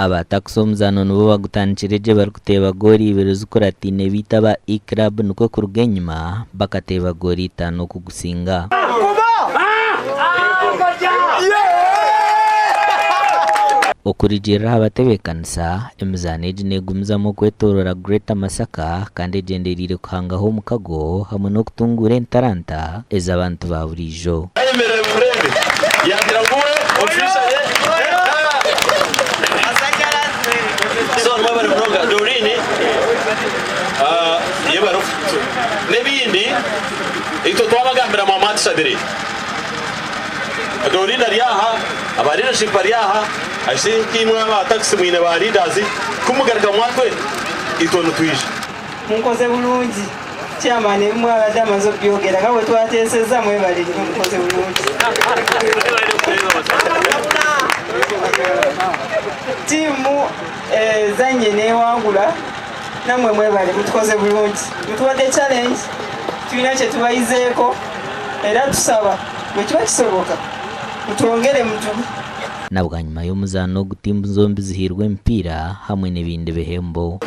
Aba Taxi omuzaano nibo bagutandikire gye barikuteeba goolo ibiri zikurataine beitu aba E-Club nikwo kuruga enyima bakateeba goolo itaano kugusinga. Okurugiirira aha batebeekanisa, emizaano egi neegumizamu okwetooroora Greater Masaka kandi egyendereire kuhangaho omukago hamwe n'okutunguura entaranta ez'abantu ba buriijo. Ayemerere murembe yagira ngu we officer ye so mwebare munonga Doreen yebare nebindi itwe twabagambira mwamwatushabire Doreen ari aha aba leadership bari aha I think imwe aba taxi mwine ba leaders kumugaruka mwatweta itwe nitwija. Munkoze bulungi chairman ebimwe abadde amaze obyogera nga bwetwateseza mwebale nnyo mukoze bulungi. Tiimu ezanye newangula namwe mwebale mutukoze bulungi mutuwadde challenge tulina kyetubayizeeko era tusaba bwekiba kisoboka mutwongere mutu. Na bwanyima y'omuzaano ogu tiimu zombi zihairwe emipiira hamwe n'ebindi bihembo.